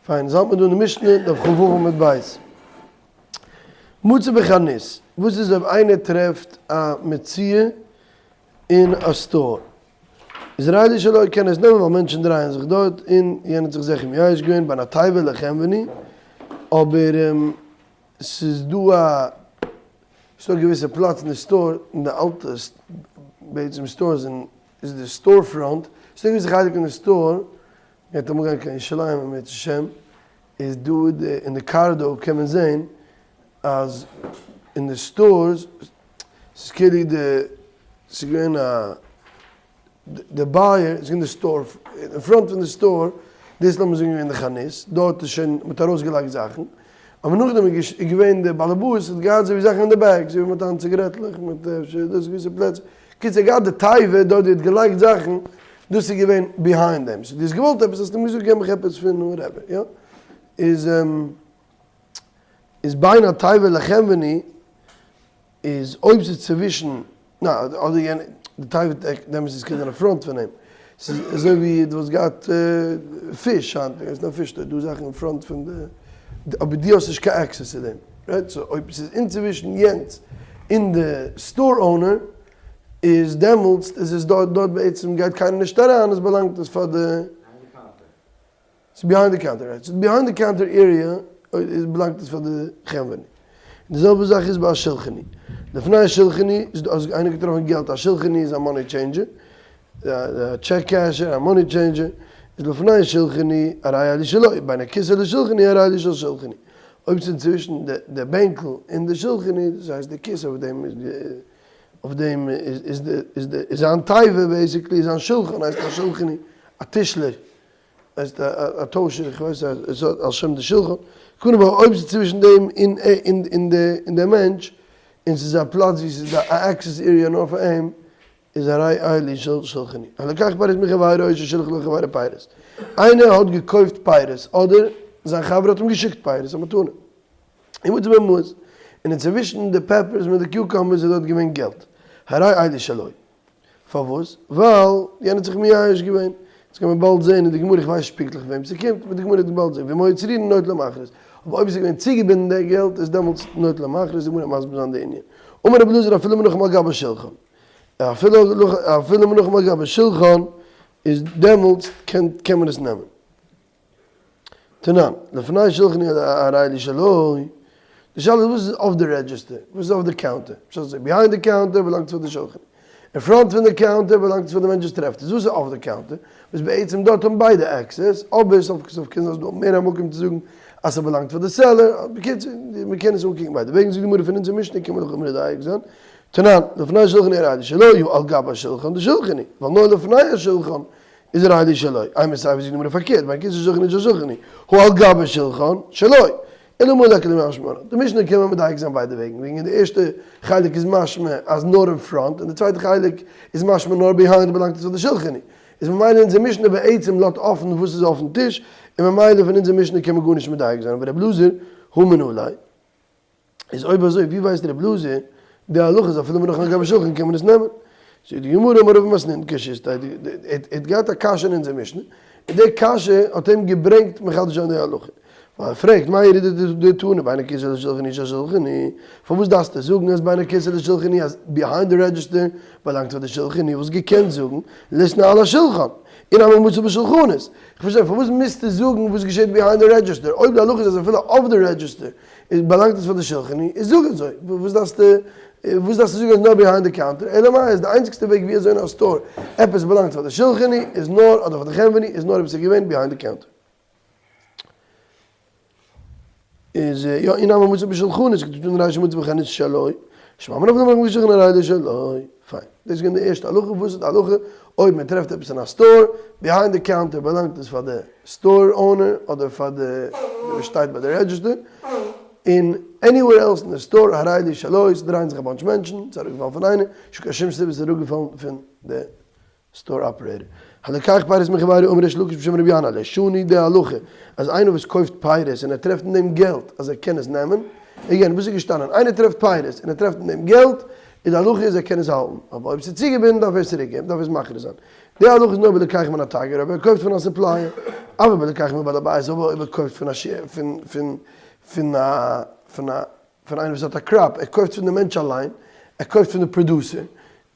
פיין, זאלט מיר דא אין די משנה, דף כ"ו עמוד ב'. מצא בחנות, וואס איז אויב איינער טרעפט א מציאה אין א store? איז הרי אלו שלו קען עס נעמען ווייל מענטשן דרייען זיך דארט און יענער האט זיך זיכער מייאש געווען בין התיבה לחנווני, אבער ס'איז דא א ס'איז דא א געוויסע פלאץ אין די store, אין די אלטע בעצם stores איז די store front, ס'איז דא א געוויסע חלק אין די store, מ'גייט אמאל גיין קיין ירושלים אם ירצה השם, איז דא די אין די קארידאר קען מען זעהן אז אין די stores ס'איז כאילו די ס'איז געווען א די buyer איז געווען די store אין front פון די store דאס לאמיר זאגן געווען די חנות דארט איז שוין מ'האט ארויסגעלייגט זאכן אבער נאכדעם איז געווען די באלעבאס האט געהאט אזוי ווי זאכן אין די back אזוי ווי מ'האט היינט ציגרעטלעך מיט אפשר דאס געוויסע פלעצער קיצור ער האט געהאט די תיבה דארט ווי ער האט געלייגט זאכן דאס איז געווען behind דעם so דו האסט געוואלט עפעס האסטו אים געזאגט געב מיך עפעס פון whatever יא איז איז בין התיבה לחנווני איז אויב ס'איז צווישן נא אדער יענע די תיבה דעמאלטס איז כדי אין front פון אים ס'איז אזוי ווי דו וואלסט געהאט פיש היינט דו גייסט נאר פיש דא זאכן אין front פון די אבער דו האסט נישט קיין access צו דעם right so אויב ס'איז אינצווישן יענץ און די store owner איז דעמאלטס איז עס דארט דארט בעצם גייט קיינער נישט אריין עס באלאנגט עס פאר די ס'איז behind די counter right, ס'איז behind די counter area איז באלאנגט עס פאר די חנווני. און די זעלבע זאך איז ביי א שולחני. לפני השולחני איז דא אז איינער געטראפן געלט א שולחני איז א money changer, א check casher, א money changer, איז לפני השולחני הרי אלו שלו, בין הכיסא לשולחני הרי אלו של שולחני. אויב ס'איז צווישן די בענקל און די שולחני, דאס הייסט די כיסא אויף דעם איז אויף דעם איז די איז די איז זיין תיבה basically זיין שולחן הייסט א שולחני, א טישלער. הייסט א טוישער, איך ווייס אז על שם די שולחן, קודם כל אויב ס'איז צווישן דעם און און די מענטש, און ס'איז א פלאץ ווי ס'איז א access area נאר פאר אים, איז הרי אלו של שולחני. הלקח פירות מחבירו או ששלח לו חברו פירות. איינער האט געקויפט פירות, אדער זיין חבר האט אים געשיקט פירות, א מתנה. ומצא בהן מעות. און אינצווישן די peppers מיט די cucumbers איז דארט געווען געלט. הרי אלו שלו. פארוואס? ווייל יענער האט זיך מייאש געווען. דאס קען מען באלד זען אין די גמרא, איך ווייס נישט פונקטליך וועם ס'קומט, אבער די גמרא וועט באלד זען, ואם היו צרורין נוטלן מכריז. אבער אויב עס איז געווען צוגעבינדן דער געלט איז דעמאלטס נוטלן מכריז, די גמרא וועט מסביר זיין די ענין. אמר רבי אלעזר אפילו מונחים על גבי שולחן. אפילו מונחים על גבי שולחן איז דעמאלטס קען מען עס נעמען. תנן, לפני שולחני הרי אלו שלו, די שאלה איז וואס איז אויף די register, וואס איז אויף די counter, פשט אזוי, behind די counter באלאנגט פאר די שולחני, אין front פון די counter באלאנגט עס פאר די מענטש וואס טרעפט עס, וואס איז אויף די counter, וואס בעצם דארט האבן ביידע access, אבער סוף כל סוף קען זיין ס'איז דא מער א מקום צו זאגן אז ס'באלאנגט פאר די seller, בקיצור, מ'קען עס אנקוקן ביידע וועגן, זאגט די גמרא פון אונזער משנה קען מען דאך מדייק זיין, תנן, לפני שולחני הרי אלו שלו, הא על גבי השולחן דשולחני, ווייל נאר לפני השולחן איז הרי אלו שלו, אימא סיפא זאגט די גמרא פארקערט, בין כסא שולחני של שולחני, הא על גבי שולחן שלו, אלא מאי ליכא למשמע מינה. די משנה קען מען מדייק זיין ביידע וועגן, וועגן אין די ערשטע חלק איז משמע אז נאר אין front, און די צווייטע חלק איז משמע נאר behind באלאנגט עס פאר די שולחני. איז ממילא אונזער משנה בעצם לאזט אפן וואס איז אויפן טיש, און ממילא פון אונזער משנה קען מען גארנישט מדייק זיין, ור' אלעזר הא מנא ליה. איז אויב אזוי ווי ווייסט ר' אלעזר די הלכה איז אפילו מונחין על גבי שולחן קען מען עס נעמען? זאגט די גמרא אמר רבא מתניתין קשיתיה ער האט געהאט א קשיא אין אונזער משנה און די קשיא האט אים געברענגט מחדש זיין די הלכה ווייל ער פרעגט מאי איריא דתנא בין הכסא לשולחן של שולחני פארוואס דארפסטו זאגן אז בין הכסא לשולחני אז behind די register באלאנגט פאר די שולחני וואלסט געקענט זאגן ליתני על השולחן אי נמי מצא בשולחנות איך פארשטיי פארוואס מוזטו זאגן וואס געשעט behind די register אויב די הלכה איז אז אפילו אויף די register איז באלאנגט עס פאר די שולחני, איז זאג אזוי, וואס דארפסטו וואס דארפסטו זאגן אז נאר behind די counter, אלא מאי איז די איינציגסטע וועג ווי אזוי אין א store עפעס באלאנגט פאר די שולחני איז נאר אדער פאר די חנווני איז נאר אויב עס איז געווען behind די counter. איז יא אי נמי מצא בשולחנות כדתנא רישא מצא בחנות שלו, שמע מינה אפילו מונחים בשולחן הרי אלו שלו, פיין. דאס איז געווען די ערשטע הלכה, וואס איז די הלכה אויב מען טרעפט עפעס אין א store behind די counter באלאנגט עס פאר די store owner אדער פאר די וואס שטייט ביי די register, און anywhere else אין די store הרי אלו שלו, ס'דרייען זיך א bunch מענטשן, ס'איז אראפגעפאלן פון איינער, נישטא קיין שום סיבה ס'איז אראפגעפאלן פון די store operator. הלקח פירות מחבירו אמר ריש לקיש בשם רבי ינאי לא שנו די הלכה אז איינער וואס קויפט פירות און ער טרעפט אין דעם געלט אז ער קען עס נעמען, again וואס איז געשטאנען איינער טרעפט פירות און ער טרעפט אין דעם געלט איז די הלכה איז ער קען עס האלטן אבער אויב ס'איז צוגעבינדן דארף ער עס צוריק געבן דארף ער עס מחזיר זיין. די הלכה איז נאר בלוקח מן התגר, אויב ער קויפט פון א supplier, אבל בלוקח מבעל הבית, אבער אויב ער קויפט פון א פון פון פון א פון א פון איינער וואס האט א crop, ער קויפט פון די מענטש אליין, ער קויפט פון די producer,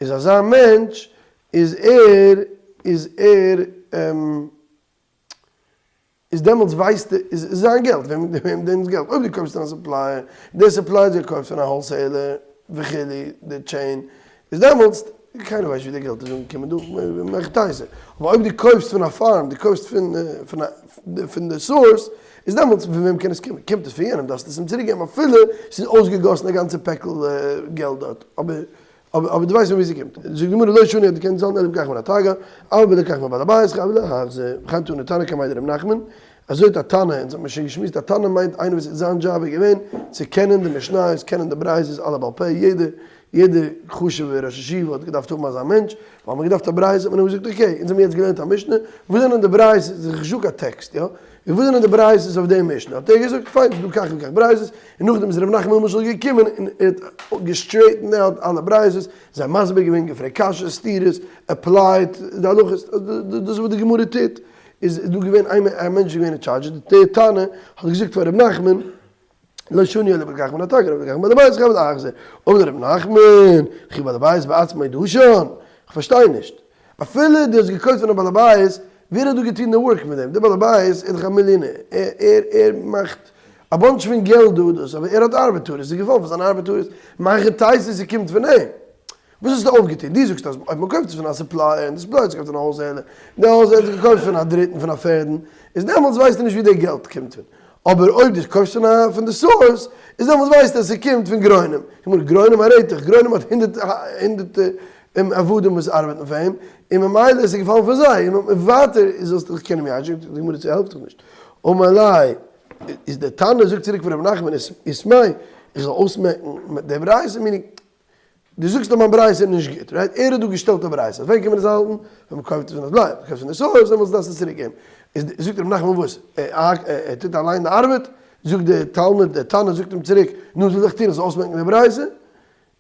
איז אזא מענטש איז ער איז ער איז דעמאלטס ווייסטו איז זיין געלט, וועם וועם דעם געלט, אויב דו קויפסט פון א supplier, דער supplier האט געקויפט פון א wholesaler וכו', די chain, איז דעמאלטס, קיינער ווייסט ווי די געלט איז אנגעקומען דא, מהיכי תיתי, אבער אויב דו קויפסט פון א farm, דו קויפסט פון פון א פון די source, איז דעמאלטס פון וועם קען עס קומען, קומט עס פון יענעם דארפסטו עס אים צוריק געבן אפילו ס'איז אויסגעגאסן א גאנצע פעקל געלט דארט, אבער אבער דו ווייסט פון ווי ס'קומט. זאגט די גמרא לא שנו אז דו קענסט זאלן אלא בלקח מן התגר, אבל בלקח מבעל הבית חייב להחזיר, וכן תני תנא קמיה דרב נחמן, אזוי האט א תנא, אונז האט מען שוין געשמועסט א תנא מיינט איינער וואס זיין דזשאב איז געווען צו קענען די משניות, קענען די ברייתות אלע בעל פה, יעדע יעדע חשוב'ע ראש ישיבה האט געדארפט האבן אזא מענטש, ווייל מ'האט געדארפט א ברייתא האט מען אים געזאגט okay, אונז האבן יעצט געלערנט א משנה, וואס זענען די ברייתות, ס'איז נישט דא קיין טעקסט, יא? און וואס זענען די ברייתות אויף די משנה? האט ער געזאגט פיין ס'איז דא כך וכך ברייתות, און נאכדעם איז ר' נחמן למשל געקומען און ער האט גע straightened out אלע ברייתות, זיי מסביר געווען, געפרעגט קשיות, סתירות, applied די הלכות, דאס איז וואס די גמרא טוט, איז דא געווען איין מענטש איז געווען אין טשארדזש, דער תנא האט געזאגט פאר ר' נחמן, לא שנו אלא בלקח מן התגר, אבל בלקח מבעל הבית חייב להחזיר, אמר ר' נחמן, וכי בעל הבית בעצמו דשן, כ'פארשטיי נישט. אפילו דו האסט געקויפט פון א בעל הבית, ווער האט דא געטון די work מיט דעם? דער בעל הבית איז דאך א מיליאנער, ער ער מאכט א bunch פון געלט דא דאס, אבער ער האט ארבעטארעס, ס'איז געפאלן פון זיינע ארבעטארעס, מהיכי תיתי ס'קומט פון אים? וואס האסטו אויפגעטון? דו זאגסט אז אויב מ'קויפט עס פון א supplier און די supplier האט עס געקויפט פון א wholesaler, און דער wholesaler האט עס געקויפט פון א דריטן פון א פערדן, איז דעמאלטס ווייסטו נישט ווי די געלט קומט פון. אבער אויב דו קויפסט פון א פון די source, איז דעמאלטס ווייסטו אז ס'קומט פון גרונם. גמרא, גרונם הרעטעך, גרונם האט הונדערט הונדערטע עבדים וואס ארבעטן פאר אים, און ממילא איז עס געפאלן פון זיי, און ווייטער איז זאלסטו דיך קענען מיישב, זאגט די גמרא ס'העלפט דיך נישט. אמר ליה, איז דער תנא זאגט צוריק פון ר' נחמן, איסמעי, איך זאל אויסמעקן די ברייתא, meaning, דו זאגסט אז מיין ברייתא איז נישט גוט, right? ער האט דא געשטעלט א ברייתא, אז ווען קען מען עס האלטן? ווען מען קויפט עס פון די בלייב, קויפט פון די source, דעמאלטס דארפסטו עס צוריק געבן. איז זאגט ר' נחמן וואס? ער טוט אליין די ארבעט? זאגט דער תלמיד, דער תנא זאגט אים צוריק, נו וואס זאל איך טון, איך זאל אויסמעקן די ברייתא? און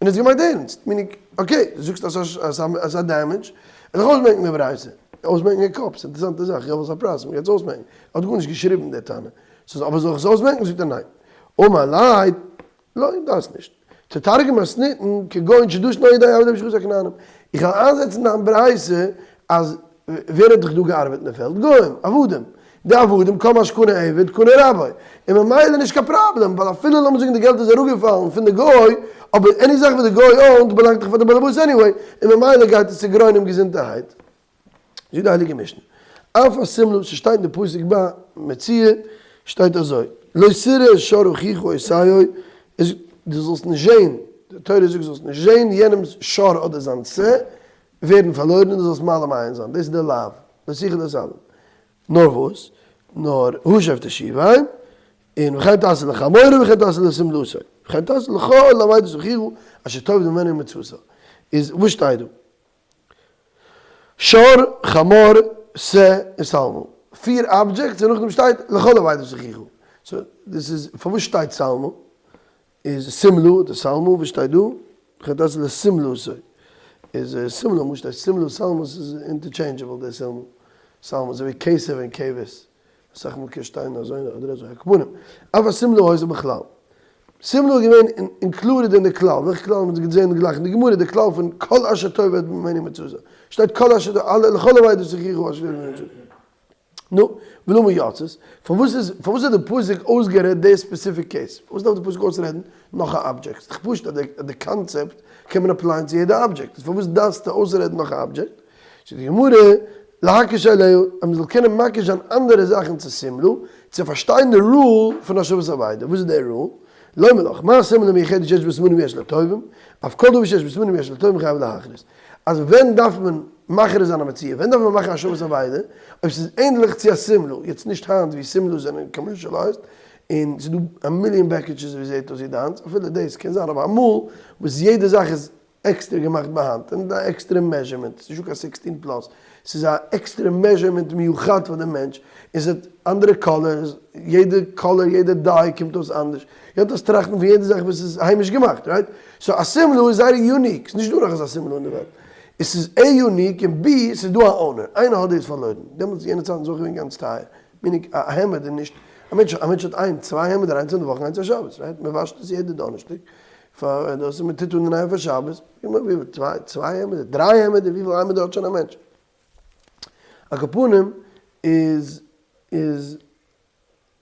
ער האט געמיינט ערנסט, meaning, okay, דו זאגסט אז ס'איז א damage, וועל איך אויסמעקן די ברייתא. אויסמעקן א קאפ, ס'איז אינטערעסאנטע זאך, יא וואס א פרייז, מ'גייט עס אויסמעקן. ער האט גארנישט געשריבן דער תנא. ס'איז אבער זאל איך עס אויסמעקן? זאגט ער ניין. אמר ליה, לא, דארפסט נישט. תתרגם מתניתין כגון שדשן על ידי עבדי משיחותא הכנענים. איך וועל איינזעצן דיין ברייתא אז ווער האט דאך דא געארבעט אין די פעלד? גוים, עבדים. די עבדים, כל מה שקנה עבד קנה רבו. און ממילא נישט קיין פראבלעם, ווייל אפילו לאמיר זאגן די געלט איז אראפגעפאלן פון די גוי, אבער any זאך וואס די גוי own ט באלאנגט דאך פאר די בעלעבאס anyway, און ממילא גייט עס צו גרונם געזונטערהייט. זאגט די הייליגע משנה, אף השמלה, ס'שטייט אין די פסוק ביי מציאה, שטייט אזוי, לא תראה שור אחיך או שיו, דו זאלסט נישט זען, די תורה זאגט זאלסט נישט זען יענעמ'ס שור אדער זיין שה ווערן פארלוירן און דו זאלסט מעלים עין זיין, דאס איז די לאו, לא תוכל להתעלם. נאר וואס? נאר השב תשיבם, און וכן תעשה לחמורו וכן תעשה לשמלתו, וכן תעשה לכל אבידת אחיך אשר תאבד ממנו ומצאתה. איז וואס שטייט דא? שור, חמור, שה און שלמה. פיר objects און נאכדעם שטייט לכל אבידת אחיך. so דאס איז פארוואס שטייט שלמה? איז שמלה די שלמה וואס שטייט דא? וכן תעשה לשמלתו. איז שמלה וואס שטייט שמלה שלמה ס'איז interchangeable די שלמה. שלמה אזוי ווי כסף און כבש. אסאך מאל קען שטיין אזוי אדער אזוי, על כל פנים, אף השמלה היתה בכלל. שמלה איז געווען included אין די כלל, וועלכע כלל האבן מיר געזען גלייך אין די גמרא, די כלל פון כל אשר תאבד ממנו ומצאת, שטייט כל אשר אלע לכל אבידות אחיך אשר תאבד ממנו ומצאת. נו, ולמה יצאת? פארוואס איז פארוואס האט די פסוק אויסגערעדט די specific case? פארוואס דארף די פסוק אויסרעדן נאך א object? ס'איז דאך פשוט אז די קאנצעפט קען מען apply ען צו יעדע object, איז פארוואס דארפסטו אויסרעדן נאך א object? זאגט די גמרא, להקיש עליה, אז מ'זאל קענען מקיש זיין אנדערע זאכן צו שמלה, צו פארשטיין די rule פון השבת אבידה, וואס איז די rule? לומר לך, מה שמלה מיוחדת שיש בה סימנים ויש לתובעים, אף כל דבר שיש בו סימנים ויש לתובעים חייב להחריז. אז ווען דארף מען מכריז זיין א מציאה, ווען דארף מען מאכן השבת אבידה, אויב ס'איז ענדליך צו א שמלה, יעצט נישט היינט ווי שמלות זענען commercialized, און ס'איז דא א מיליאן packages ווי זעט אויס ווי דיינס, אפילו דאס קען זיין, אבער אמאל וואס יעדע זאך איז עקסטער געמאכט ביי האנט, און א עקסטערע measurement, ס'איז נישטא קיין sixteen plus, ס'איז א עקסטערע measurement מיוחד פאר די מענטש, און ס'האט אנדערע colors, יעדע color יעדע dye קומט אויס אנדערש, יא דארפסט טראכטן פון יעדע זאך וואס איז היימיש געמאכט, right? so א שמלה איז זייער unique, ס'איז נישטא נאך אזא שמלה אין די וועלט. עס איז A unique און B ס'איז דא א owner, איינער האט דאס פארלוירן, דעמאלטס יענע צייטן איז אויך געווען גאנץ טייער, meaning א העמד איז נישט, א מענטש א מענטש האט איין צוויי העמעדער איינס אין די וואך איינס א שבת, right? מען וואשט עס יעדע דאנערשטאג פאר דאס און מען טוט אן די נייע פאר שבת, צוויי צוויי העמעדער, דריי העמעדער, וויפיל העמעדער האט שוין א מענטש? על כל פנים איז איז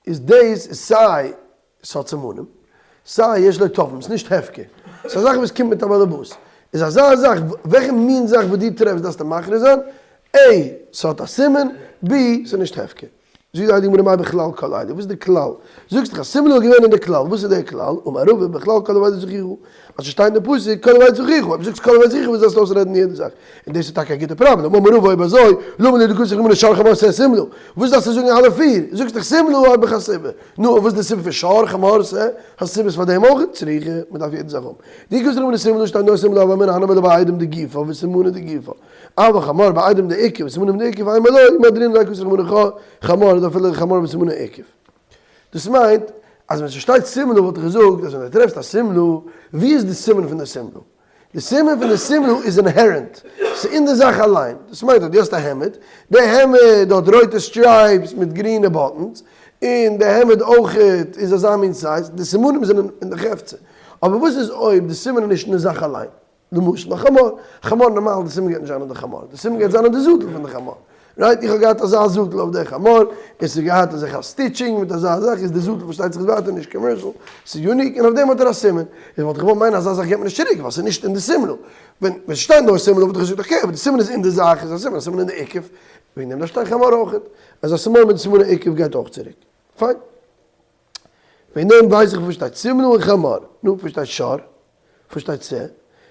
איז דאס איז סיי ס'האט סימנים, סיי יש לו תובעים, ס'איז נישט הפקר, ס'איז א זאך וואס קומט מיט א באלעבאס, איז אזא זאך, וועלכע מין זאך וואס דו טרעפסט דארפסטו מכריז זיין, A ס'האט א סימן, B ס'איז נישט הפקר. זאגט די הייליגע גמרא מאי בכלל כל אלה, וואס איז די כלל? זאגסט דאך אז סימן איז געווען אין די כלל, וואס איז דער כלל? אמר רבא בכלל כל אבידה זכירך, אז ס'שטייט אין די פסוק כל אבידה זכירך, אויב זאגסט כל אבידה זכירך וואס דארפסטו אויסרעדן יעדע זאך? און דאס איז טאקע א גוטע פראבלעם, אמר רבא אויב אזוי למה לי דכתב רחמנא שור חמור שה שמלה, וואס דארפסטו זאגן אלע פיר? זאגסט דאך שמלה האב איך א סיבה, נו און וואס איז די סיבה פון שור חמור שה? האסט סיבות פאר דעם אויך? צריכא, מען דארף יעדע זאך האבן. דכתב רחמנא שמלה שטייט נאר שמלה הוה אמינא הני מילי בעדים דגופא וסימנא דגופא, אבל חמור בעדים דאיכא וסימנים דאיכא ואימא לא מהדרינן ליה כתב רחמנא חמור איז אפילו חמור וסימנא איכא. דאס מיינט אז ווען ס'שטייט שמלה וואלט איך געזאגט אז ווען דו טרעפסט א שמלה, ווי איז די סימן פון די שמלה? די סימן פון די שמלה איז inherent, ס'איז אין די זאך אליין. דאס מיינט אז דו האסט א העמד, די העמד האט רויטע stripes מיט גרינע buttons, און די העמד אויכעט איז אזא מין size, די סימנים זענען אין די חפצא. אבער וואס איז אויב די סימן איז נישט אין די זאך אליין? למשל א חמור, חמור נארמאל די סימן גייט נישט זיין אין די חמור, די סימן גייט זיין אין די זאטל פון די חמור, right? איך האב געהאט אזא זאטל אויף די חמור, און ס'איז געהאט אזעלכע stitching מיט אזא זאך, איז די זאטל פארשטייט זיך איז ווייטער נישט commercial, ס'איז unique און אויף דעם האט ער א סימן, איז וואלט איך געוואלט מיינען אזא זאך געבט מען נישט צוריק ווייל ס'איז נישט אין די סימן, ווען ווען ס'שטייט נאר סימן וואלט איך געזאגט okay אבער די סימן איז אין די זאך איז א סימן, א סימן אין די איקוף, וועגן דעם דארף שטיין חמור אויכעט, אז א סימן מיט סימני איקוף גייט אויך צוריק, פיין. וועגן דעם ווייס איך וואס שטייט שמלה און חמור, נו וואס שטייט שור? וואס שטייט שה?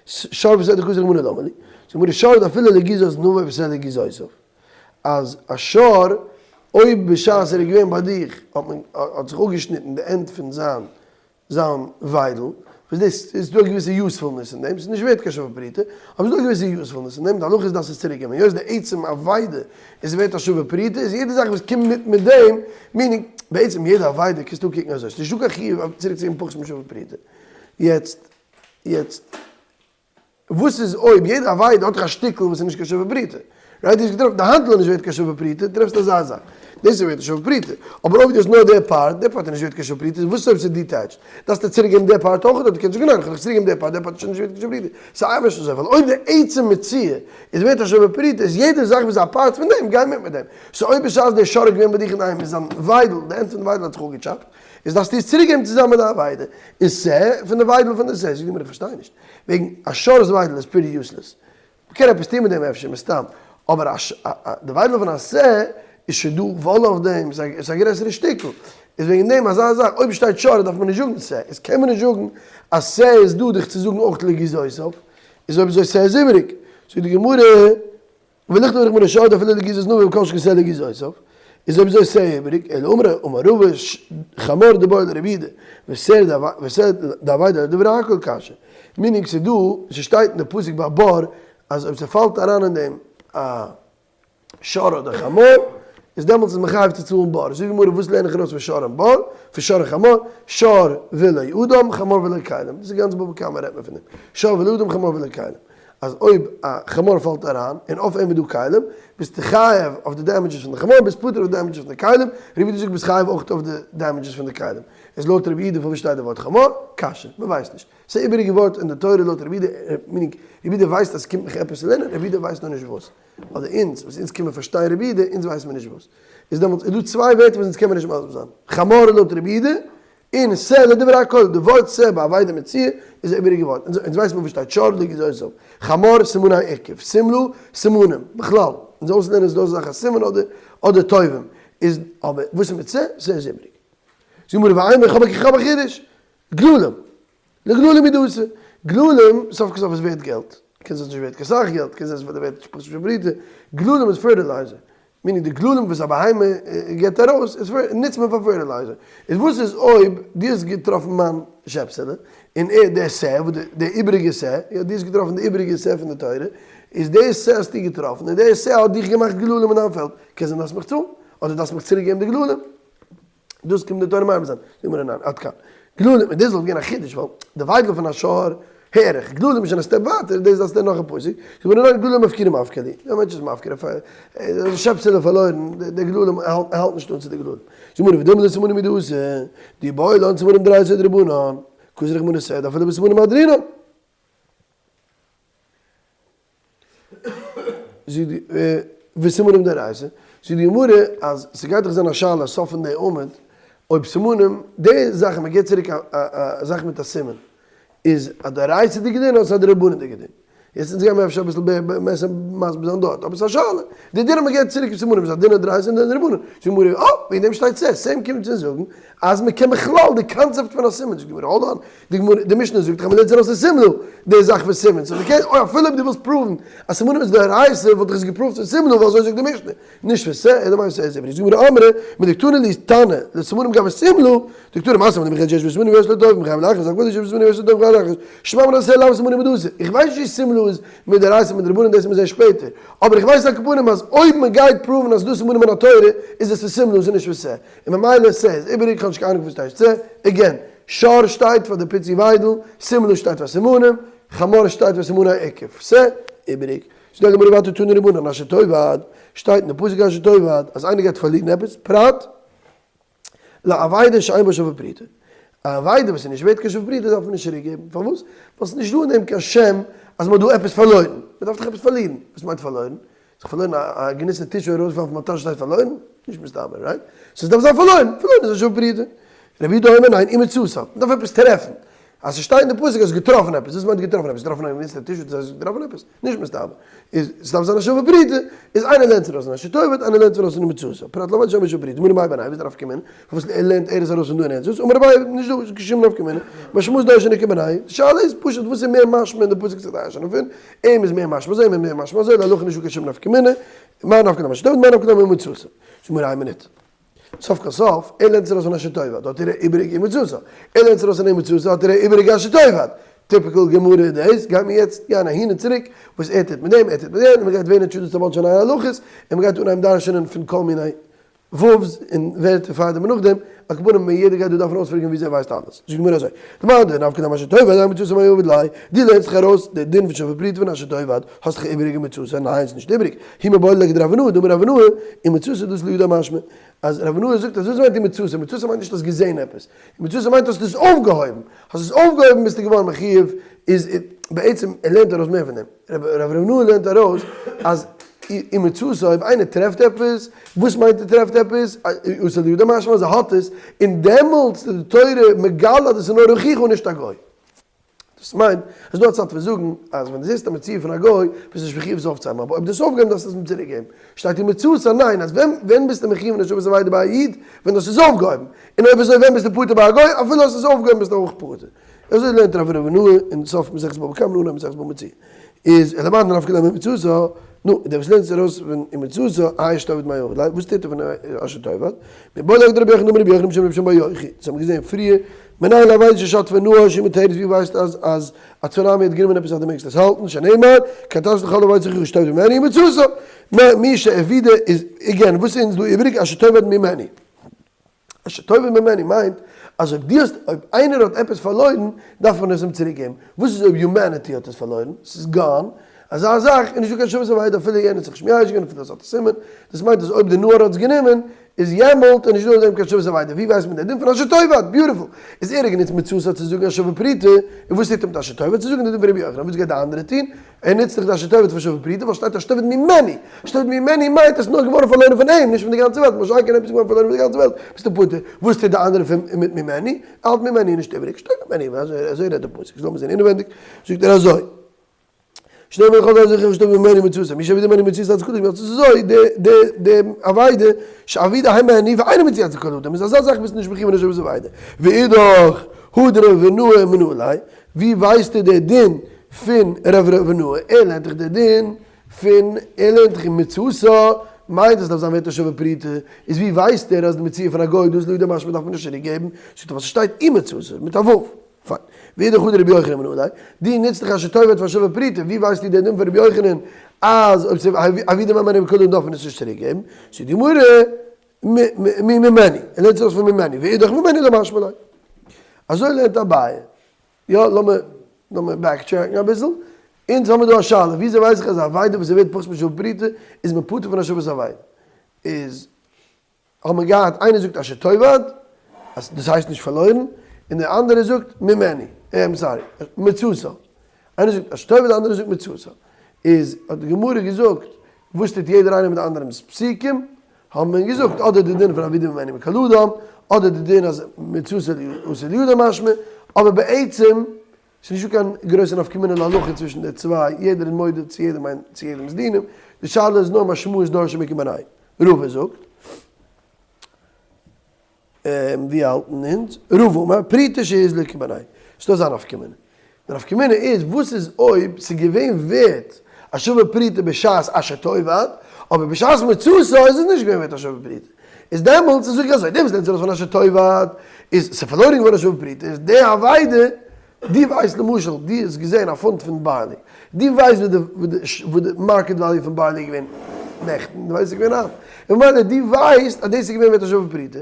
שור ושה דכתב רחמנא למה לי? זאגט גמרא שור דאפילו לגיזת זנבו ושה לגיזותיו, אז א שור אויב בשעת ער איז געווען ביי דיך האט מען האט זיך אפגעשניטן די end פון זיין זיין וויידל, וואס דאס איז דא א געוויסע usefulness אין דעם, ס'איז נישט ווערט קיין שווה פרוטה, אבער ס'איז דא א געוויסע usefulness אין דעם, די הלכה איז דארפסט עס צוריק געבן, היות די עצם אבידה איז ווערט א שווה פרוטה, איז יעדע זאך וואס קומט מיט מיט דעם, meaning, בעצם יעדע אבידה קענסטו קוקן אזוי, ס'איז נישטא קיין חיוב צוריק צו געבן פחות משווה פרוטה. יעצט, יעצט. וואס איז אויב יעדע אבידה האט דאך א שטיקל וואס איז נישט קיין שווה פרוטה? right? דו האסט געטראפן די האנטל איז נישט ווערט קיין שווה פרוטה, טרעפסט אזא זאך. דאס איז ווערט א שווה פרוטה. אבער אויב דו האסט נאר די part, די part איז נישט ווערט קיין שווה פרוטה, וואס איז אויב ס'איז detached? דארפסטו צוריק געבן די part אויך? אדער דו קענסט זאגן ניין, איך וועל דיך צוריק געבן די part, די part איז שוין נישט ווערט קיין שווה פרוטה. ס'איז אייביג נישט אזוי, ווייל אויב די עצם מציאה איז ווערט א שווה פרוטה, איז יעדע זאך וואס איז א part פון דעם גייט מיט מיט דעם. so אויב בשעת דער שור איז געווען ביי דיך אינדערהיים איז זיין וויידל, די end פון די וויידל האט זיך אפגעטשאפט, איז דארפסטו עס צוריק געבן צוזאמען מיט די אבידה, און שה פון די וויידל פון די שה, זאגט די גמרא איך פארשטיי נישט, וועגן א שור'ס וויידל איז pretty useless, מ'קען עפעס טון מיט דעם אפשר מסתם, אבער א די וויידל פון א שה איז שוין דא וואל אויף דעם, ס'איז א גרעסערע שטיקל, איז וועגן דעם אזא זאך אויב שטייט שור דארף מען נישט זאגן שה, איז קען מען נישט זאגן אז שה איז דא דיך צו זאגן אויך לגיזותיו, איז אויב אזוי שה איז איבעריג, זאגט די גמרא. ולכתוב רחמנא שור דאפילו לגיזת זנבו וכל שכן שה לגיזותיו, איז אויב אזוי שה איבעריג, אלא אמר אמר רבא חמור דבעי לרבי יהודה, ושה דאבידה לדברי הכל קשיא, meaning ס'איז דא, ס'שטייט אין די פסוק ביי בור אז אויב ס'פאלט אריין אין דעם א שור אדער חמור, איז דעמאלטס איז מען חייב צו צאלן בור, זאגט די גמרא וואס לערן איך ארויס פון שור און בור, פון שור און חמור, שור ולא אדם חמור ולא כלים, דאס איז גאנץ בבא קמא רעדט מען פון דעם, שור ולא אדם חמור ולא כלים. אז אויב א חמור פאלט אריין און אויף אים איז דא כלים, ביסטו חייב אויף די damages פון די חמור, ביסט פטור אויף די damages פון די כלים, רבי יהודה זאגט ביסט חייב אויך אויף די damages פון די כלים. איז לויט רבי יהודה פארוואס שטייט די ווארט חמור? קשיא, מען ווייסט נישט. ס'איז א איבעריגע ווארט אין די תורה לויט רבי יהודה, meaning רבי יהודה ווייסט אז ס'קומט מיך עפעס צו לערנען, רבי יהודה ווייסט נאר נישט וואס. אדער אונז, וואס אונז קען מען פארשטיין רבי יהודה, אונז ווייסט מען נישט וואס. איז דעמאלטס איז דא צוויי ווערטער וואס אונז קען מען נישט מסביר זיין. חמור לויט רבי יהודה, און שה לדברי הכל, די ווארט שה ביי אבידה מצויה איז א איבעריגע ווארט, אונז ווייסן מיר וואס שטייט שור לגיזותיו, חמור סימני עיקוב, שמלה סימנים, בכלל, אונז אויסלערנען איז דא אזא זאך א סימן אדער אדער תובעים, איז אבער וואס איז מיט שה? שה איז איבעריג. זאגט גמרא ואימא איך האב איך האב א חידוש, גללים, לגללים הוא דאתא, גללים סוף כל סוף איז ווערט געלט, קען זיין ס'איז נישט ווערט קיין סאך געלט, קען זיין ס'איז ווערט פשוט פרוטה, גללים איז fertilizer, meaning די גללים וואס א בהמה גיבט ארויס איז נוצט מען פאר fertilizer, איז וואס איז אויב דו האסט געטראפן מיין שעפסעלע, און ער דער שה, וואס די איבעריגע שה, יא דו האסט געטראפן די איבעריגע שה פון די תורה, איז די שה האסטו געטראפן, און די שה האט דיך געמאכט גללים אין דיין פעלד, קען זיין דארפסט מיך צאלן, אדער דארפסט מיך צוריק געבן די גללים. דאס קומט די תורה מרבה זיין, זאגט מיר ניין, עד כאן. גללים, און דאס וואלט געווען א חידוש, ווייל די וויידל פון א שור. הער איך, גללים איז שוין א step ווייטער, דאס דארפסטו נאך א פסוק, זאגט מען ניין גללים מפקירים מפקר לי, דער מענטש איז מפקיר, א שעפסעלע פארלוירן, די גללים, ער האלט נישט אן צו די גללים. זאגט מען ודילמא דסימנים מדאתא, דאי בעי לן סימנים דאורייתא או דרבנן, כתב רחמנא שה דאפילו בסימנים מהדרינן. וסימנים דאורייתא, זאגט די גמרא אז ס'גייט דאך זיין א שאלה סוף פון די עמוד, אויב סימנים, די זאכן מ'געט צוריק א זאך מיט א סימן, איז א דאורייתא'דיגע דין אדער ס'איז א דרבנן'דיגע דין? יעצט אונז גיימיר אפשר אביסל בעסער מסביר זיין דארט, אבער ס'איז א שאלה, די דין אז מ'געט צוריק סימנים איז א דין דאורייתא און דין דרבנן, זאגט די גמרא, אה, וועגן דעם שטייט שה, שה קומט צו זאגן אז מ'קען בכלל די קאנצעפט פון א סימן, זאגט די גמרא, hold on, די גמרא, די משנה זאגט דאך אז מ'לערנט ארויס אין סימנא די זאך פון סימן, so מ'קען, אוי אפילו אויב דו ווילסט prove ן אז סימנים איז דאורייתא וואלט איך עס גע prove ט פון סימנא ווייל אזוי זאגט די משנה, נישט פון שה, אלא מאי שה איז איבריג, זאגט די גמרא אמרי מדקתני להו תנא לסימנים גבי סימנא, דקתני מה סימנים וכן שיש בסימנים ויש לטוב מחייב להכריז הכבוד שיש בסימנים ויש לטוב מחייב להכריז, שמע מינה שה לאו סימנים מדאתא, איך ווייס נישט צו סימנא איז מדאורייתא מדרבנן דאס מיר זעהן שפעטער, אבער איך ווייס על כל פנים אז אויב מ'גייט prove ן אז ס'דא סימנים מן התורה איז עס פון סימנא ס'איז נישט פון שה, און ממילא שה איז איבעריג, כ'האב נישט קיין אהנונג וואס טייטש שה, again, שור שטייט פאר די פיצי וויידל, סימנא שטייט פאר סימנים, חמור שטייט פאר סימני עיקוב, שה, איבעריג. זאגט די גמרא ווייטער תנו רבנן אשר תאבד, שטייט אין די פסוק אשר תאבד אז איינער גייט פארלירן עפעס, פרט לאבידה שאין בה שווה פרוטה, א אבידה וואס איז נישט ווערט קיין שווה פרוטה דארף מען נישט צוריק געבן, פארוואס? ווייל ס'איז נישט דא אין דעם קיין שם אז מ'האט דא עפעס פארלוירן, מ'דארף דאך עפעס פארלירן, וואס מיינט פארלוירן? זיך פארלוירן א גענוצטע tissue ארויסווארפן פון מיין טאש הייסט פארלוירן? נישט מסתבר, right? so ס'דארף זיין פארלוירן, פארלוירן איז א שווה פרוטה. רבי יהודה אומר ניין, ומצאתה, מ'דארף עפעס טרעפן, אז ס'שטייט אין די פסוק אז געטראפן עפעס, וואס מיינט געטראפן עפעס? געטראפן א גענוצטע tissue דאס הייסט געטראפן עפעס? נישט מסתבר. איז ס'דארף זיין א שווה פרוטה, איז איינער לערנט ארויס אין אשר תאבד, איינער לערנט ארויס אין ומצאתה. פרט לאבידה שאין בה שווה פרוטה, מאי בינייהו וואס דארף קומען? פארוואס לערנט ער עס ארויס פון דא און ער עס? אמר אביי, נישט דא, קיין שום נפקא מינה, משמעות דורשין איכא בינייהו. די שאלה איז פשוט וואס איז מער משמע אין די פסוק צו דרש'נען פון, אים איז מער משמע אזוי, אים איז מער משמע אזוי, להלכה נישטא קיין שום נפקא מינה, מאי נפקא מינה אשר תאבד, מאי נפקא מינה ומצאתה. זאג מיר איין מינוט. סוף כל סוף, ער לערנט עס ארויס פון אשר תאבד, האט ער איבעריג ומצאתה. ער לערנט עס ארויס פון ומצאתה, האט ער איבעריג אשר תאבד. typical גמרא איז דאס, גייט מען יעצט גיין אהין און צוריק, וואס ער טוט מיט דעם, ער טוט מיט דעם, און מען גייט ווערן introduced א bunch נייע הלכות, און מען גייט אנהייבן דרש'נען פון כל מיני וואוו'ס און ווערטער פארדעם און נאכדעם, על כל פנים יעדער גייט דא דארפן אויספרעגן וויאזוי ער ווייסט אלעס. זאגט די גמרא אזוי, למאן דנפקא ליה מאשר תאבד ומצאתה מאי עביד ליה, דו לערנסט דיך ארויס די דין פון שווה פרוטה פון אשר תאבד, האסט דאך איבעריגע ומצאתה, ניין ס'נישט איבעריג, הוא מיבעי ליה לכדרב ענוה, דאמר רב ענוה, ומצאתה דאתא לידה משמע, אז רב ענוה זאגט אז וואס מיינט ומצאתה, ומצאתה מיינט נישט האסט געזען עפעס, ומצאתה מיינט האסט עס אויפגעהויבן, האסט עס אויפגעהויבן ביסטו געווארן מחיוב, איז בעצם ער לערנט ארויס מער פון דעם, רב ענוה לערנט ארויס אז ומצאתה אויב איינער טרעפט עפעס, וואס מיינט ער טרעפט עפעס? אתא לידיה משמע אז ער האט עס, און דעמאלטס איז די תורה מגלה אז דאס איז נאר אחיך און נישט א גוי. דאס מיינט אז דא א צד פון זאגן אז ווען דו זעסט א מציאה פון א גוי ביסטו נישט מחיוב עס אויפצוהייבן אבער אויב דו האסט אויפגעהויבן דארפסטו עס אים צוריק געבן. שטייט ומצאתה ניין אז ווען ווען ביסטו מחיוב אין השבת אבידה ביי א איד ווען דו האסט עס אויפגעהויבן און אויב אזוי ווען ביסטו פטור ביי א גוי אפילו האסט עס אויפגעהויבן ביסטו אויך פטור. אזוי לערנט רב רבינוה אין סוף מסכת בבא קמא און אנהייב מסכת בבא מציעא. איז למאן דנפקא ליה ממצאתה, נו, דער וואס לערנט עס ארויס פון ומצאתה, אשר תאבד מאי עביד ליה, וואס טוט ער פון אשר תאבד? מיבעי ליה לכדרבי יוחנן דאמר רבי יוחנן משום רבי שמעון בר יוחאי, דאס האבן מיר געזען פריער, מנין לאבידה ששטפה נהר שהיא מותרת ווי ווייסט אז אז א צונאמי האט גענומען עפעס אז דו מעגסט עס האלטן, שנאמר, כן תעשו לכל אבידת אחיך שתאבד ממנו ומצאתה, מי שאבידה איז, again, וואס איז אונז דא איבעריג, אשר תאבד ממנו. אשר תאבד ממנו מיינט אז אויב דו האסט אויב איינער האט עפעס פארלוירן דארף מען עס אים צוריק געבן, וואס איז אויב humanity האט עס פארלוירן? ס'איז gone, אזא זאך איז נישטא קיין השבת אבידה אפילו יענער האט זיך נישט מייאש געווען אפילו עס האט א סימן, דאס מיינט אז אויב די נהר האט עס גענומען איז יעמאלט איז נישטא אין דעם קיין השבת אבידה, ווי ווייסט מען די דין פון אשר תאבד? Beautiful! איז ער האט גענוצט ומצאתה צו זאגן א שווה פרוטה, און וואס טוט ער מיט אשר תאבד צו זאגן די דין פון רבי יוחנן, וואס גייט די אנדערע טון? ער נוצט דאך די אשר תאבד פאר שווה פרוטה ווייל שטייט אשר תאבד ממנו, אשר תאבד ממנו מיינט עס איז נאר געווארן פארלוירן פון אים נישט פון די גאנצע וועלט, מה שאין כן עפעס איז געווארן פארלוירן פון די גאנצע וועלט ביסטו פטור, וואס טוט די אנדערע פון מיט ממנו? ער האלט ממנו איז נישט איבעריג, אשר תאבד ממנו, אזוי רעדט די פסוק, לאמיר זען אינעווענדיג, זאגט ער אזוי, שנאמר לכל אבידת אחיך שתאבד ממנו ומצאתה, מי שאבידה ממנו מציאה אצל כל אדם, איז אזוי די די די אבידה שאבידה הימנו ואינו מצויה אצל כל אדם, איז אזא זאך ביסטו נישט מחיוב אין השבת אבידה, ואידך הא דרב ענוה מנא ליה, ווי ווייסטו די דין פון רב רבינוה? ער לערנט דאך די דין פון ער לערנט דאך ומצאתה, מיינט עס דארף זיין ווערט א שווה פרוטה, איז ווי ווייסט ער אז די מציאה פון א גוי דאס לידע משמע דארף מען נישט צוריק געבן, זאגט ער ווייל ס'שטייט ומצאתה מיט א ו'. פיין. ואידך הא דרבי יוחנן מנא ליה, דו נוצט דאך אשר תאבד פאר שווה פרוטה, ווי ווייסטו די דין פון רבי יוחנן אז אויב ס'איז אבידה ממנו וכל דארף מען עס נישט צוריק געבן, זאגט די גמרא, ממנו, ער לערנט זיך אויס פון ממנו, ואידך ממנו לא משמע ליה. אזוי לערנט אביי. יא, לאמיר. לאמיר backtrack ן אביסל, אונז האמיר דא א שאלה, וויאזוי ווייס איך אז א אבידה וואס איז ווערט פחות משווה פרוטה איז מען פטור פון השבת אבידה? איז האט מען געהאט איינער זאגט אשר תאבד אז דאס הייסט נישט פארלוירן, און דער אנדערער זאגט ממני, I'm sorry, מצאתה, איינער זאגט אשר תאבד דער אנדערער זאגט מצאתה, איז האט די גמרא געזאגט וואס טוט יעדער איינער מיט די אנדערעמ'ס פסוקים, האט מען געזאגט אדער די דין פון אבידה ממני מכל אדם, אדער די דין אז מצאתה אסור לידו משמע, אבער בעצם ס'איז נישטא קיין גרויסע נפקא מינה להלכה צווישן די צוויי, יעדער איז מודה צו יעדעם איין צו יעדעמ'ס דינים, די שאלה איז נאר משמעות דורשי מקום ביניהם. רבא זאגט, ווי האלטן אונז? רבא אמר, פרוטה שהוזלה איכא בינייהו. ס'דא אזא נפקא מינה. די נפקא מינה איז, וואס איז אויב ס'איז געווען ווערט א שווה פרוטה בשעת אשר תאבד, אבער בשעת מצאתה איז עס נישט געווען ווערט א שווה פרוטה. איז דעמאלטס זאג איך אזוי, דער וואס לערנט זיך ארויס פון אשר תאבד, איז ס'איז פארלוירן געווארן א שווה פרוטה, איז די אבידה, דו ווייסט למשל, דו האסט געזען א פונט פון barley, דו ווייסט וואס די market value פון barley איז געווען נעכטן, דו ווייסט ס'איז געווען היינט, און ממילא דו ווייסט אז דאס איז געווען ווערט א שווה פרוטה,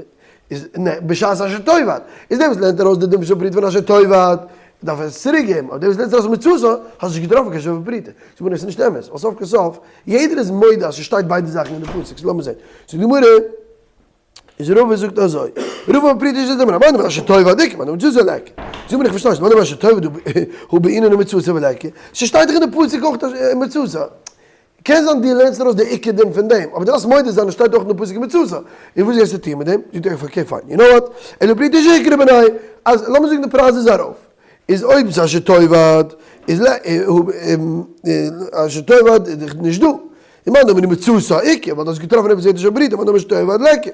איז בשעת אשר תאבד, איז דער וואס לערנט ארויס די דין שווה פרוטה פון אשר תאבד, דארף ער עס צוריק געבן, אבער דער וואס לערנט ארויס מצאתה, האסט נישט געטראפן קיין שווה פרוטה, זאגט מען עס איז נישט אמת, ווייל סוף כל סוף, יעדער איז מודה אז ס'שטייט ביידע זאכן אין די פסוק, סאו לאמיר זען, זאגט די גמרא, איז רבא זאגט אזוי, רבא אמר פרוטה שהוזלה מאן דאמר אשר תאבד איכא, מאן דאמר מצאתה ליכא, זאגט מען איך פארשטיי נישט, מאן דאמר אשר תאבד הא בעינן ומצאתה וליכא, ס'שטייט דאך אין די פסוק אויך מצאתה, קען זיין דו לערנסט ארויס די עיקר דין פון דעם, אבער דו דארפסט מודה זיין עס שטייט אויך אין די פסוק מצאתה, און וואס גייסטו טון מיט דעם? זאגט ער okay fine, you know what, אלא פרוטה שהיקרה בינייהו, אז לאמיר זאגן די פרייז איז ארויף, איז אויב ס'איז אשר תאבד, איז ל ע אשר תאבד איז דאך נישט דא, און מאן דאמר מצאתה איכא, ווייל דו האסט געטראפן עפעס ווערט נישט א פרוטה, מאן דאמר אשר תאבד ליכא.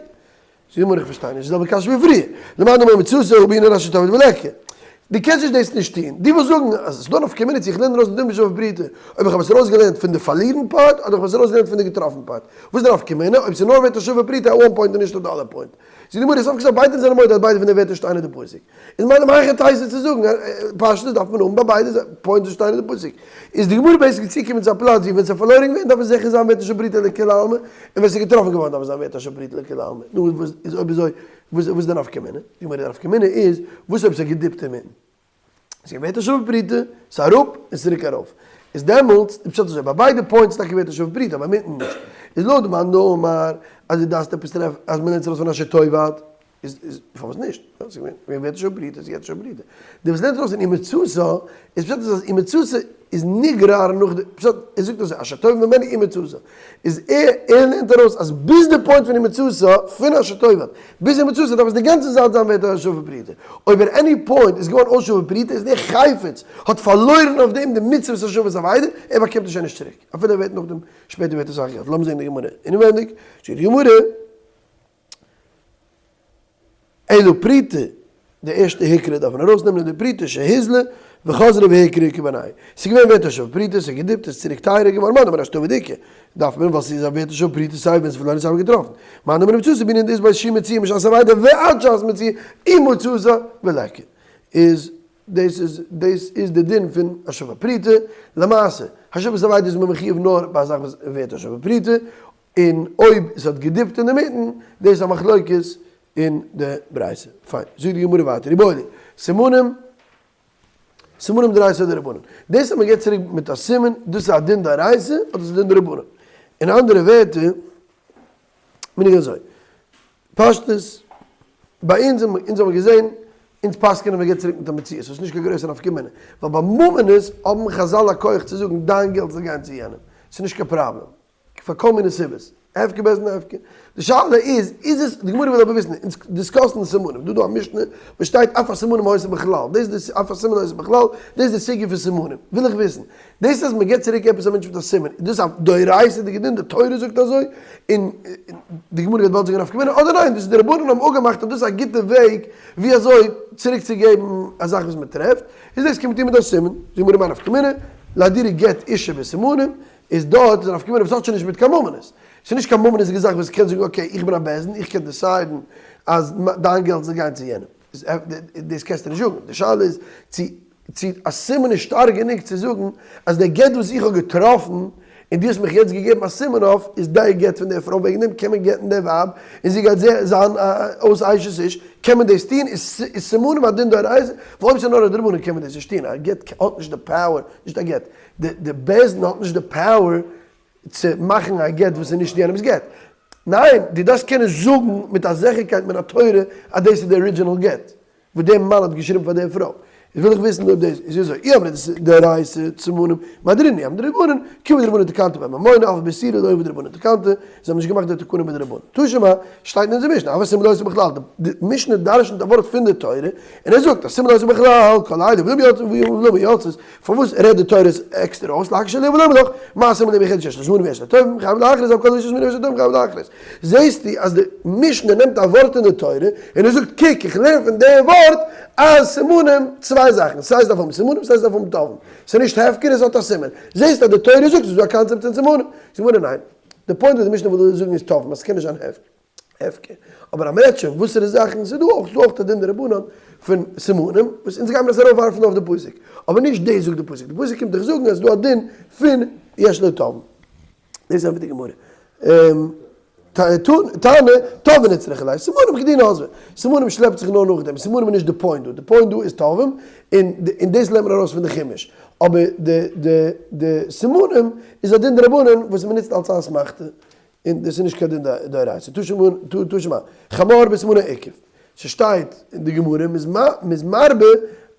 זאג מיר איך פארשטיי נישט, די זעלבע קשיא ווי פריער, למאן דאמר מצאתה הא בעינן אשר תאבד וליכא. דו קענסט נישט דאס נישט טון, דו ווילסט זאגן אז עס איז דא נפקא מינה צו איך לערן ארויס די דין שווה פרוטה אויב איך האב עס ארויסגעלערנט פון די פארלירן part אדער איך האב עס ארויסגעלערנט פון די געטראפן part. וואס איז די נפקא מינה אויב עס איז נאר ווערט א שווה פרוטה at one point און נישט at other point? זאגט די גמרא סוף כל סוף ביידע זענען מודה אז ביידע פון די ווערטער שטייען אין די פסוק. איז מיין מהיכא תיתי צו זאגן פשטות דארף מען האבן ביי ביידע points וואס שטייען אין די פסוק. איז די גמרא basically צוגעקומען צו א פלאץ ווי ווען ס'איז פארלוירן געווען דארף עס זיכער זיין ווערט אשר פרוטה לכולי עלמא, און ווען ס'איז געטראפן געווארן דארף עס זיין ווערט אשר פרוטה לכולי עלמא. נו וואס איז אויב אזוי וואס איז די נפקא מינה? די גמרא די נפקא מינה איז וואס אויב ס'איז געדיפט אינמיטן? ס'איז געווען ווערט א שווה פרוטה, ס'איז אראפ און צוריק ארויף. איז דעמאלטס די פשט אזוי ביי ביידע points איז טאקע ווערט א שווה פרוטה אבער אינמיטן נישט. איז לויט די מאן דאמר אז דו דארפסט עפעס טרעפן אז מ'לערנט עס ארויס פון אשר תאבד איז איז פארוואס נישט? ס'איז געווען ווערט שווה פרוטה איז יעצט שווה פרוטה. די וואס לערנט ארויס אין ומצאתה איז פשט איז אז ומצאתה איז נגרר נאך די פשט ער זאגט אזוי אשר תאבד ממני ומצאתה איז ער ער לערנט ארויס אז ביז די point פון ומצאתה פון אשר תאבד ביז ומצאתה דארף עס די גאנצע זייט זיין ווערט א שווה פרוטה אויב at any point איז געווארן אויס שווה פרוטה איז דער חפץ האט פארלוירן אויף דעם די מצוות השבת אבידה ער באקומט עס שוין נישט צוריק אפילו ער ווערט נאכדעם שפעטער ווערט אסאך געלט לאמיר זען די גמרא אינעווענדיג זאגט די גמרא. אלא פרוטה, די ערשטע היקרה דארף מען ארויסנעמען די פרוטה שהוזלה וחזרה והיקרה איכא בינייהו. ס'איז געווען ווערט א שווה פרוטה, ס'איז געדיפט, ס'איז צוריק טייערער געווארן, מאן דאמר אשר תאבד איכא, דארף מען ווייל ס'איז א ווערט א שווה פרוטה סיי ווען ס'איז פארלוירן סיי ווען געטראפן. מאן דאמר ומצאתה בעינן דאית ביה שיעור מציאה משעת אבידה ועד שעת מציאה ומצאתה וליכא. איז דאס איז דאס איז די דין פון א שווה פרוטה. למעשה, השבת אבידה איז מען מחיוב נאר ביי א זאך וואס איז ווערט א שווה פרוטה, און אויב עס האט געדיפט אינדערמיטן, דאס איז א מחלוקת אין די ברייתא. פיין, זאגט די גמרא ווייטער, איבעיא להו, סימנים, סימנים דאורייתא אדער דרבנן. דאס אז מען געבט צוריק מיט א סימן, דאס איז א דין דאורייתא אדער איז א דין דרבנן? אין אנדערע ווערטער, מנהג אזוי, פשטות, ביי אונז, אונז האבן געזען, אונז פסק'ענען מען געבט צוריק מיט א מציאה, ס'איז נישט קיין גרויסע נפקא מינה, ווייל ביי ממונות האבן חזל א כח צו זאגן דיין געלט זאל גיין צו יענעם, ס'איז נישט קיין פראבלעם. פאר כל מיני סיבות, הפקר בית דין הפקר, די שאלה איז, איז עס, די גמרא וויל אבער וויסן, אונז דיסקאסן די סימנים, דא דא א משנה וואס שטייט אף הסימנים היתה בכלל, דאס איז די אף הסימן היתה בכלל, דאס איז די סוגיא פון סימנים, וויל איך וויסן, דאס אז מען געבט צוריק עפעס א מענטש מיט א סימן, איז דאס א דאורייתא'דיגע דין, די תורה זאגט אזוי, און די גמרא גייט באלד זאגן נפקא מינה, אדער ניין, דאס איז די רבנן האבן אפגעמאכט אז דאס איז א גוטע וועג ווי אזוי צוריק צו געבן א זאך וואס מען טרעפט, איז דאס קומט אן מיט א סימן, זאגט די גמרא מאי נפקא מינה, לאהדורי גט אשה בסימנים, איז דארט איז א נפקא מינה וואס האט שוין נישט מיט קיין ממונות. ס'איז נישט קיין ממונות'דיגע זאך וואס קען זאגן okay איך בין א בית דין איך קען decide ן אז דיין געלט זאל גיין צו יענעם. דאס קענסטו נישט זאגן. די שאלה איז צו צו א סימן איז שטארק גענוג צו זאגן אז דער גט וואס איך האב געטראפן. און דו האסט מיך יעצט געגעבן א סימן אויף איז די גט פון די פרוי, וועגן דעם קען מען גט'ן די ווייב און זי גייט זיין אויס אשת איש, קען מען דאס טון? איז סימנים א דין דאורייתא? ווייל אויב ס'איז נאר א דרבנן קען מען דאס נישט טון, א גט האט נישט די power, נישט א גט, די בית דין האט נישט די power צו מאכן א גט וואס איז נישט יענעמ'ס גט. ניין, דו דארפסט קענען זאגן מיט א זיכערקייט מן התורה אז דאס איז די original גט וואס דער מאן האט געשריבן פאר דער פרוי. איז וויל איך וויסן אויב דאס איז אזוי. אי אמרת דאס איז דאורייתא סימנים מהדרינן אי אמרת דרבנן, כיון דרבנן תקנתא בממונא אף באיסורא לא עבוד רבנן תקנתא, זיי האבן נישט געמאכט די תקנה מיט די רבנן. תא שמע, שטייט אין אונזער משנה, אבל סימן לא עשו בכלל, די משנה דרשנ'ט א ווארט פון די תורה, און ער זאגט אז סימן לא עשו בכלל, כל אלו ולמה יוצאות, פארוואס רעדט די תורה עס עקסטער אויס, להקיש עליה ולומר לך, מה סימן למיוחדת שיש לה זמנים ויש לה תובעים, חייב להכריז על כל שיש זמנים ויש לה תובעים חייב להכריז. זעסטו אז די משנה נעמט א ווארט אין די תורה און ער זאגט קוק איך לערן פון די ווארט אז סימנים צוויי זאכן סיי עס דארף האבן סימנים סיי עס דארף האבן תובעים ס'איז נישט הפקר עס האט א סימן זעסט אז די תורה זאגט ס'איז דא א קאנצעפט פון סימנים זאגט גמרא ניין די point וואס די משנה וויל דא זאגן איז תובעים אז ס'קען נישט זיין הפקר אבער אז מ'רעדט שוין וואסערע זאכן ס'איז דא אויך ס'איז דא אויך א דין דרבנן פון סימנים וואס אונז גיימיר עס ארויף ווארפן אויף די פסוק אבער נישט דאס זאגט די פסוק די פסוק קומט דיך זאגן אז ס'איז דא א דין פון יש לו תובעים. דאס ענטפערט די גמרא. תנא, תובעים נצרכא ליה, סימנים כדינא עזבי. סימנים שלעפט זיך נאר נאכדעם, סימנים איז נישט די point דא, די point דא איז תובעים, און דאס לערנט מען ארויס פון די חומש. אבער די סימנים איז א דין דרבנן וואס מען נוצט אלס א אסמכתא, און דאס איז נישט קיין דין דאורייתא. תא שמע, חמור בסימני עיכוב. ס'שטייט אין די גמרא, מ'איז מרבה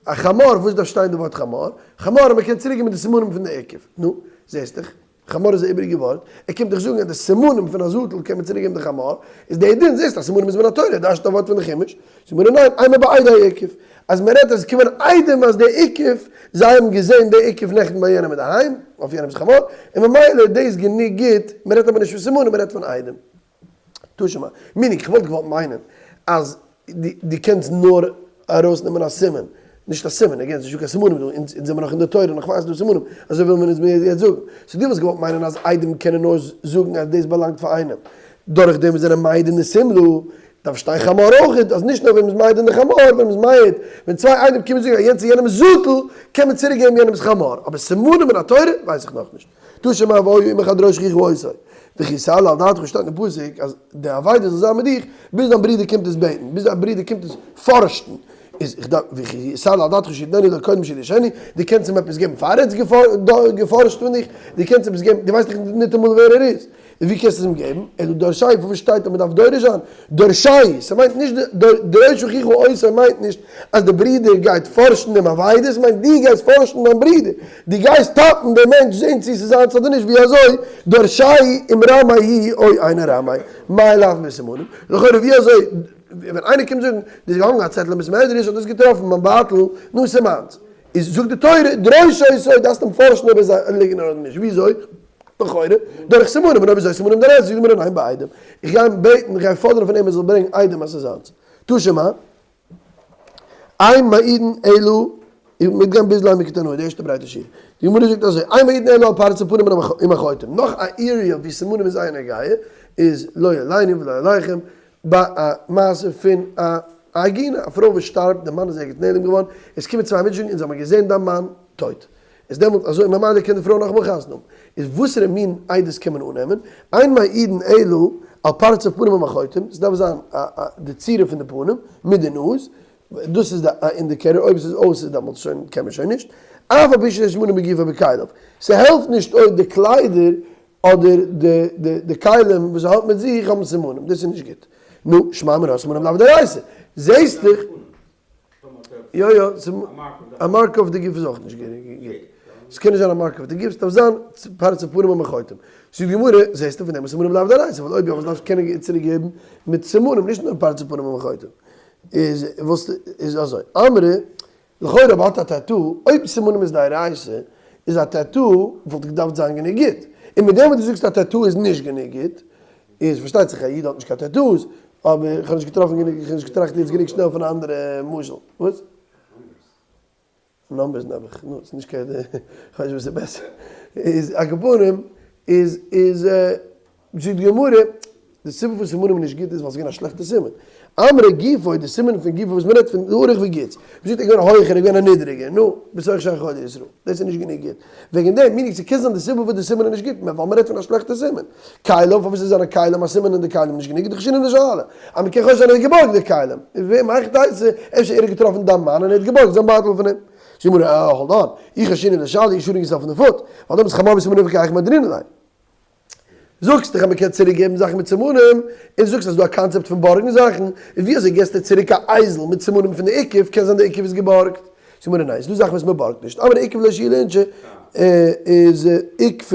א חמור, וואס דארף שטיין די ווארט חמור? חמור אז מ'קען צוריקגיין מיט די סימנים פון די עיכוב. נו, זעסט דאך. חמור איז א איבעריגע ווארט, ער קומט דיך זאגן אז די סימנים פון א זאטל קען מען צוריק געבן די חמור, איז דער דין, זעסט אז סימנים איז מן התורה, דרש'נט א ווארט פון די חומש, זאגט מיר ניין, אימא בעדי עיכוב, אז מען רעדט אז עס קומען עדים אז די עיכוב, זיי האבן געזען די עיכוב נעכטן ביי יענעם אינדערהיים, אויף יענעמ'ס חמור, און ממילא איז דאס גענוג גוט, מען רעדט אבער נישט פון סימנים, מען רעדט פון עדים. תא שמע, meaning, כ'וואלט געוואלט מיינען אז דו קענסט נאר ארויסנעמען א סימן, נישט א סימן, again ס'נישטא קיין סימנים דא, אונז זעמער נאך אין די תורה נאך פאר ס'דא סימנים, אזוי וויל מען אונז מיר יעצט זאגן. so דו וואלסט געוואלט מיינען אז עדים קענען נאר זאגן אז דאס באלאנגט פאר איינעם, דורך דעם וואס זענען מעיד אין די שמלה, דארף שטיין חמור אויך, אז נישט נאר ווען מ'איז מעיד אין די חמור, ווען מ'איז מעיד, ווען צוויי עדים קומען זאגן אז יענץ איז יענעמ'ס זאטל, קען מען צוריק געבן יענעמ'ס חמור, אבער סימנים מן התורה ווייס איך נאכנישט. תא שמע והיה עמך עד דרוש אחיך אותו. וכי תעלה על דעתך שטייט אין פסוק אז די אבידה זאל זיין מיט דיך ביז דיין ברודער קומט עס בעטן, ביז דיין ברודער קומט עס פארשטן. איז איך דארף וכי תעלה על דעתך שיתננה לו קודם שידרשנו, דו קענסט אים עפעס געבן פאר ער האט עס געפארשט פון דיך, דו קענסט עפעס געבן, דו ווייסט דאך ניטאמאל ווער ער איז. און ווי קענסטו עס אים געבן? אלא דרשהו, פון וואס שטייט אז מען דארף דורש זיין? דרשהו, ס'מיינט נישט די דרוש אחיך אותו מיינט נישט אז די ברודער גייט פארשן דעם אבידה, ס'מיינט דו גייסט פארשן דיין ברודער, דו גייסט טאפן דעם מענטש זען צו ס'איז זיינס אדער נישט, ווי אזוי? דרשהו אם רמאי הוא או אינו רמאי, מאי לאו מסימנים? לכאורה ווי אזוי ווען איינער קומט זאגן דו האסט געהאנגען א צעטל אין בית מדרש האט דאס געטראפן ביים בייטל, נו ס'מיינס. איז זאגט די תורה דרוש אותו דארפסט אים פארשן אויב ער איז א ליגנער אדער נישט, וויאזוי? לכאורה, דורך סימנים, און אויב אזוי סימנים דאורייתא, זאגט די גמרא ניין בעדים, איך גיי אים בעטן, איך גיי פאדערן פון אים ער זאל ברענגען עדים אז ס'איז זיינס. תא שמע, אין מעידין אלא, איך מיט גיין ביז לימא קתני, די ערשטע ברייטע שורה. די גמרא זאגט אזוי, אין מעידין אלא על פרצוף פנים עם החוטם, נאך א area ווי סימנים איז זייער נוגע, איז לא עלינו ולא עליכם, ביי א מעשה פון א עגונה, א פרוי וואס שטארבט, די מאן איז ערגעץ נעלם געווארן, עס קומען צוויי מענטשן און זיי האבן געזען דיין מאן טויט, איז דעמאלט אזוי ממילא קען די פרוי נאכאמאל חתונה האבן, איז וואסערע מין עדות קען מען אננעמען, אין מעידין אלא על פרצוף פנים עם החוטם, עס דארף זיין די צורה פון די פנים מיט די נאז, דאס איז די indicator, אויב עס איז אויס איז דעמאלט שוין קען מען שוין נישט, אף על פי שיש סימנים בגופו ובכליו, ס'העלפט נישט אויב די קליידער אדער די כלים וואס ער האט מיט זיך האבן סימנים, דאס איז נישט גוט, נו, שמע מינה סימנים לאו דאורייתא, זעסט דאך. יא יא, א mark אויף די גוף איז אויך נישט גוט. ס'קען נישט זיין א mark אויף די גוף, ס'דארף זיין פרצוף פנים עם החוטם. זאגט די גמרא, זעסטו פון דעם אז סימנים לאו דאורייתא, ווייל אויב יא וואס דארפסטו קענען צוריק געבן מיט סימנים, נישט נאר פרצוף פנים עם החוטם. איז וואס איז אזוי, אמרי, לכאורה אויב האט א tattoo, אויב סימנים איז דאורייתא, איז א tattoo וואלט געדארפט זיין גענוג גוט. און מיט דעם וואס דו זאגסט א tattoo איז נישט גענוג גוט, איז פארשטייט זיך א איד האט נישט קיין tattoos, אבער איך האב נישט געטראפן גענוג, איך האב נישט געטראכט יעצט גענוג שנעל פון א אנדערע משל. וואס? numbers נעבעך, נו, ס'איז נישט קיין, כ'ווייס נישט וואס איז בעסער. איז על כל פנים, איז איז זאגט די גמרא, די סיבה פארוואס סימנים איז נישט גוט איז ווייל ס'איז געווען א שלעכטע סימן. אמרי גופו, די סימן פון גופו וואס מ'רעדט פון ארוך וגיץ. מ'זאגט ער איז געווען א הויכער, ער איז געווען א נידעריגער, נו, בתוך שאר חולי ישראל. דאס איז נישט גענוג גוט. וועגן דעם, מיין איך, ס'קען זיין די סיבה וואס די סימן איז נישט גוט, ווייל מ'רעדט פון א שלעכטע סימן. כלים, פארוואס איז זיינע כלים א סימן און די כלים נישט גענוג? דחיישינן לשאלה. אז מ'קען חושד זיין ער האט געבארגט די כלים. איז ווער מאכט דאס? אפשר ער האט געטראפן דיין מאן און ער האט געבארגט זיין בייטל פון אים. זאגט גמרא, אה, hold on, אי חיישינן לשאלה, you shooting yourself in the foot, ווייל דעמאלטס חמור בסימנים וכך מהדרינן ליה. זאגסט דאך אז מ'קען צוריק געבן זאכן מיט סימנים, און זאגסט אז ס'דא א קאנצעפט פון בארגן זאכן, און ווי אזוי געסטו צוריק א אייזל מיט סימנים פון די איקוף, קען זיין די איקוף איז געבארגט. זאגט גמרא ניין, ס'דא זאכן וואס מ'בארגט נישט, אמרי איקוף לא שיעלא אינשי איז איקוף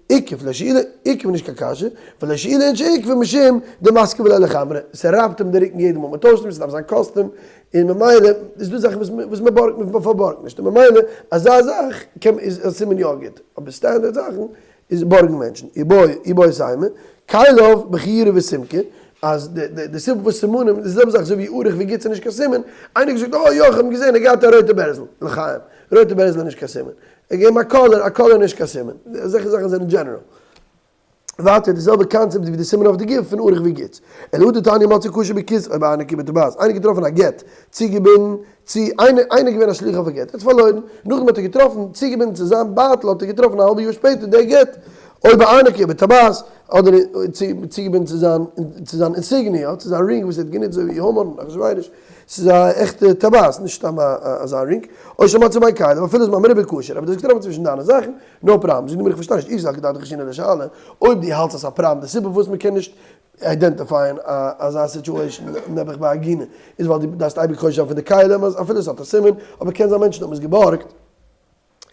איקוף לא שיעלא, איקוף איז נישט קיין קשיא, ולא שיעלא אינשי איקוף משום דמתקיף ליה לחמרא, ס'רייבט אים די רוקן יעדע מאל מ'טוישט אים, ס'דארף זיין custom, און ממילא איז דא זאכן וואס מ'בארגט און מ'פארבארגט נישט, און ממילא אזא זאך קען איז א סימן יא גוט, אבער standard זאכן איז בארגן מענטשן, איבעית אימא, כליו בכיעורא וסומקא, אז די סיבה וואס סימנים, די זעלבע זאך אזוי ווי ארוך וגיץ איז נישט קיין סימן, איינער האט געזאגט אוי יא איך האב אים געזען ער געהאט א רויטע בערזל, לחיים, רויטע בערזל איז נישט קיין סימן, ער געגעבן א color, א color איז נישט קיין סימן, אזעלכע זאכן זענען general. ווייטער די זעלבע קאנצעפט ווי די סימן אויף די גוף פון ארוך וגיץ. אלא דתניא מצא קשור בכיס או בארנקו בטבעת. איינער געטראפן א גט צוגעבינדן צו איינער איינער געווען א שליח אויף א גט ער האט פארלוירן נאכדעם האט ער געטראפן צוגעבינדן צו זיין בייטל האט ער געטראפן א האלבע יאר שפעטער די גט או בארנקו בטבעת אדער צוגעבינדן צו זיין צו זיין insignia צו זיין רינג וואס ער האט גענוצט אזוי ווי המן און אחשורוש ס'איז א עכטע טבעת נישט סתם אזא רינג או שמצאו בין כליו אפילו זמן מרובה כשר אבער דאס געטראפן צווישן דיינע זאכן no problem, זאגט די גמרא איך פארשטיי נישט, אי סלקא דעתך חיישינן לשאלה, אויב דו האלטסט אז ס'איז א פראבלעם, די סיבה פארוואס מ'קען נישט איידענטיפייען אזא situation נעבעך ביי עגונה, איז ווייל דו דארפסט אייביג חושש זיין פון די כלים אז אפילו ס'האט א סימן, אבער קען זיין מענטשן האבן עס געבארגט,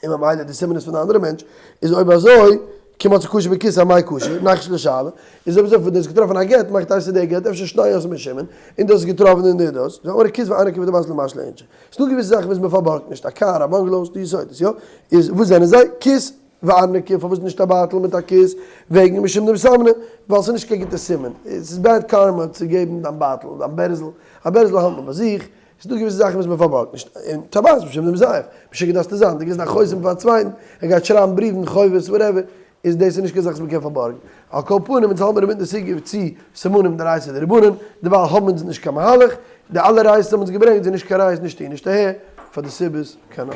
און ממילא די סימן איז פון די אנדערע מענטש, איז אויב אזוי, כי מצאו קשור בכיס אמאי כשר, ניחוש לשאלה, איז אויב אזוי פון דו האסט געטראפן א גט, מאכט אייס די גט, אפשר שניי אויס משמן, און דו האסט געטראפן אין די דאס, זאג מיר כיס וארנקי וטבעת לא משלי אינשי. ס'דא געוויסע זאכן וואס מ'פארבארגט נישט, א קאר, א bungalow, ס'דא יסודות, יא? איז וואס זענען זיי? כיס וארנקי, פארוואס נישט א בייטל מיט א כיס? וועגן משום דמסמנא, ווייל ס'איז נישט קיין גוטע סימן, ס'איז bad karma צו געבן דיין בייטל, דיין בערזל, א בערזל האלט מען ביי זיך, ס'דא געוויסע זאכן וואס מ'פארבארגט נישט, און טבעת משום דמזייף, משוגע דארפסטו זיין, דו גיבסט דיין חותם פאר א צווייטן, ער גייט שרייבן בריוון, חובות, whatever, איז דאס איז נישט קיין זאך וואס מ'קען פארבארגן. על כל פנים, אונז האלט מיר אינמיטן די סוגיא צי סימנים דאורייתא דרבנן, דערווייל האבן אונז נישט קיין מהלך, די אלע ראיות וואס האבן אונז געברענגט זענען נישט קיין ראיות נישט אהין נישט אהער, פאר די סיבות כנל.